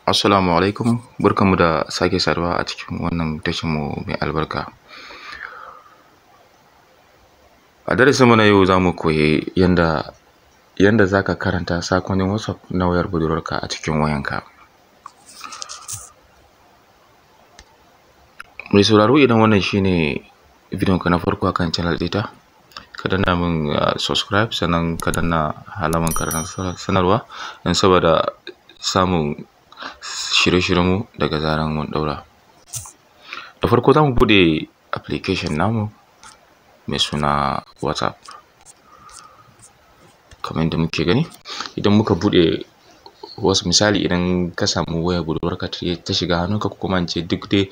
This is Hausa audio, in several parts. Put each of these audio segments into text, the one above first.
Assalamu alaikum, barkanmu da sake saduwa a cikin wannan tashinmu mai albarka. A darasinmu na yau za mu koyi yanda za ka karanta sakonnin WhatsApp na wayar budurwarka a cikin wayanka. Mai sauraro, idan wannan shine bidiyon ka na farko akan channel ɗita, ka danna min subscribe, sannan ka danna alamar ƙararrawar sanarwa don saboda samun shirye-shiryenmu daga zaran mun ɗaura. Da farko za mu buɗe application namu mai suna WhatsApp. Kamar yadda muke gani, idan muka buɗe wasu, misali idan ka samu wayar budurwarka ta shiga hannunka, ko kuma in ce duk dai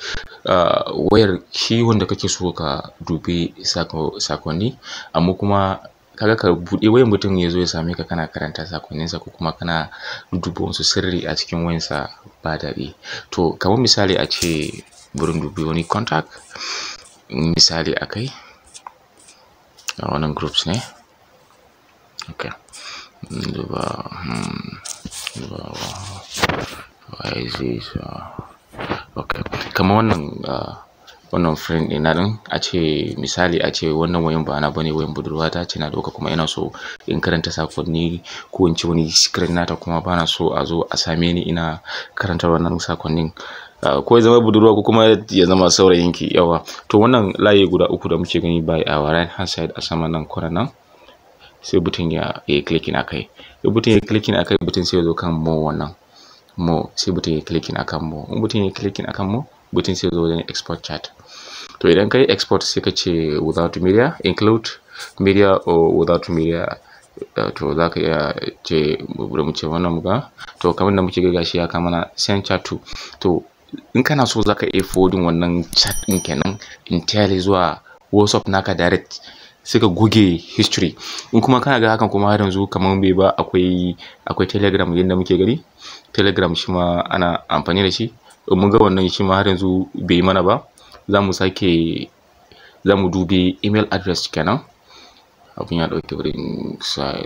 wayar shi wanda kake so ka dubi sakonni, amma kuma kaga ka buɗe wayar mutum ya zo ya same ka kana karanta sakonninsa ko kuma kana duba wasu sirri a cikin wayansa, ba daɗi. To, kamar misali a ce bari in dubi wani contact misali a kai a wannan groups ne. Okay. Duba, duba, why is this? Okay. Kamar wannan friend ɗina ɗin, a ce misali a ce wannan wayan ba na bane, wayan budurwata ce na ɗauka, kuma ina so in karanta sakonni ko in ce wani secret nata, kuma bana so a zo a same ni ina karanta wannan sakonnin. Ko ya zama budurwa ko kuma ya zama saurayinki, yawa. To, wannan layi guda uku da muke gani by our right hand side a saman nan corner nan, sai mutum ya yi clicking a kai. In mutum ya yi clicking a kai, mutum sai ya zo kan more, wannan more, sai mutum ya yi clicking akan more. In mutum ya yi clicking akan more, mutum sai ya zo wajen export chat. To, idan ka yi export, sai ka ce without media, include media or without media. To, za ka iya ce, bari mu ce wannan muga. To, kamar da muke ga, gashi ya kama mana send chat to. To, in kana so za ka iya forwarding wannan chat ɗin kenan entirely zuwa WhatsApp naka direct, sai ka goge history. In kuma kana ga hakan kuma har yanzu kamar bai ba, akwai Telegram. Yadda muke gani, Telegram shi ma ana amfani da shi. In mun ga wannan shi ma har yanzu bai yi mana ba, za mu sake, za mu dubi email address kenan. Abun ya ɗauke, wurin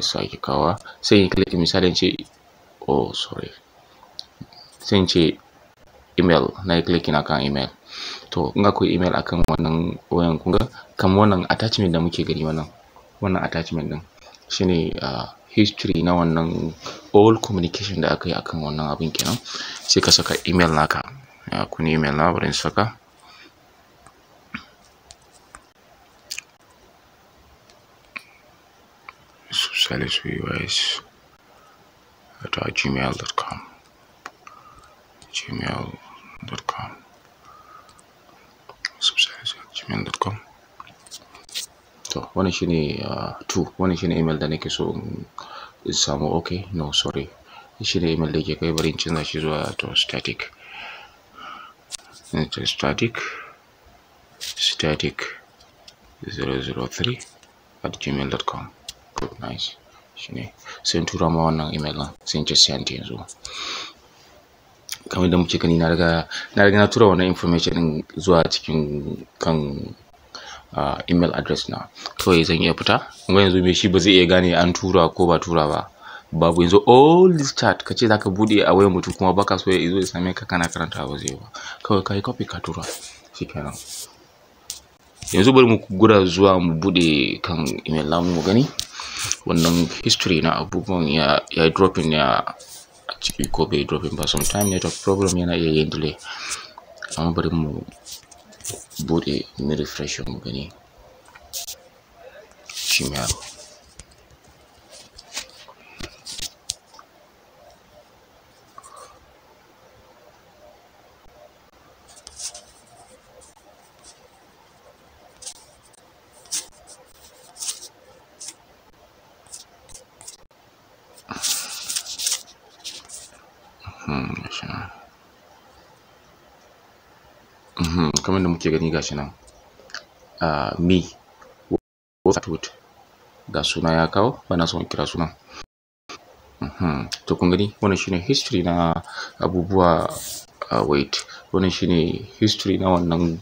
sake kawa, sai in click, misali in ce, oh sorry, sai in ce email. Na yi clicking akan email. To, in akwai email akan wannan wayan, kun ga kamar wannan attachment da muke gani, wannan attachment din shine history na wannan all communication da aka yi akan wannan abin kenan. Sai ka saka email naka. Ya kun email na, bari in saka salisu@gmail.com, gmail.com, salisu@gmail.com. To, wannan shine to wannan shine email da nake so in samu. Okay, no, sorry, shine email da yake kai. Bari in canza shi zuwa to static static static003@gmail.com. Good, nice. Shine sai in tura ma wannan email ɗin, sai in ce send. Yanzu kamar da muke gani, na riga na tura wannan information din zuwa cikin kan email address na. Kawai zan iya fita. Kuma yanzu me shi ba zai iya gane an tura ko ba tura ba, babu. Yanzu all this chat, ka ce zaka bude a wayar mutum kuma baka so ya zo ya same ka kana karanta, ba zai ba. Kawai ka yi copy ka tura, shikenan. Yanzu bari mu gura zuwa mu bude kan email namu, mu gani wannan history na abubuwan ya dropping ya a ciki ko bai dropping ba. Sometime network problem yana iya yin delay, amma bari mu bude mu refresh mu gani Gmail. Gashi nan. Kamar da muke gani, gashi nan. Me with ga suna ya kawo, bana son kira sunan. To, kun gani, wannan shine history na abubuwa. Wait, wannan shine history na wannan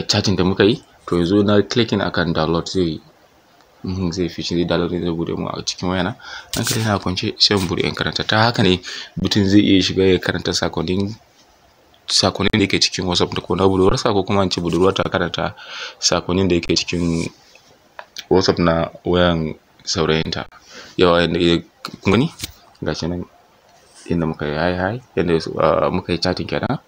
chatting da muka yi. To, yanzu na clicking akan download, zai Zai fice, zai download, zai bude mu a cikin wayana. Hankali na kwance sai in bude in karanta. Ta haka ne mutum zai iya shiga ya karanta sakonnin da yake cikin WhatsApp da ko na budurwarsa, ko kuma in ce budurwar ta karanta sakonnin da yake cikin WhatsApp na wayan saurayinta. Yawa, yanda kun gani, gashi nan inda muka yi hi hi, yanda muka yi chatting kenan.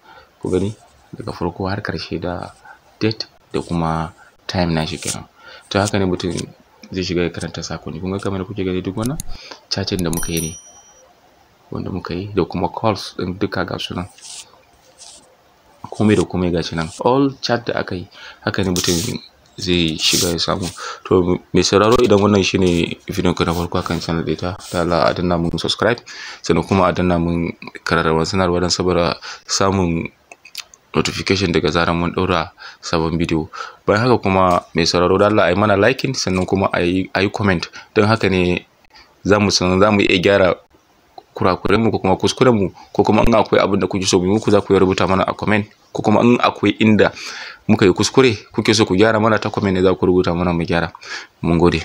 Ku gani daga farko har karshe, da date da kuma time nashi kenan. To, haka ne mutum zai shiga ya karanta sakonni. Kun ga kamar da kuke gani, duk wannan chatting da muka yi ne, wanda muka yi, da kuma calls ɗin duka ga su nan, komai da komai gashi nan, all chat da aka yi. Haka ne mutum zai shiga ya samu. To, mai sauraro, idan wannan shine bidiyon ka na farko akan channel ɗita, da Allah a danna mun subscribe, sannan kuma a danna mun kararrawar sanarwa don saboda samun notification daga zarar mun ɗaura sabon bidiyo. Bayan haka kuma, mai sauraro, da Allah a yi mana liking, sannan kuma a yi comment. Don haka ne za mu san za mu iya gyara kurakuren mu ko kuma kuskuren mu, ko kuma in akwai abin da kuke so mu muku, za ku iya rubuta mana a comment, ko kuma in akwai inda muka yi kuskure kuke so ku gyara mana, ta comment ne za ku rubuta mana mu gyara. Mun gode.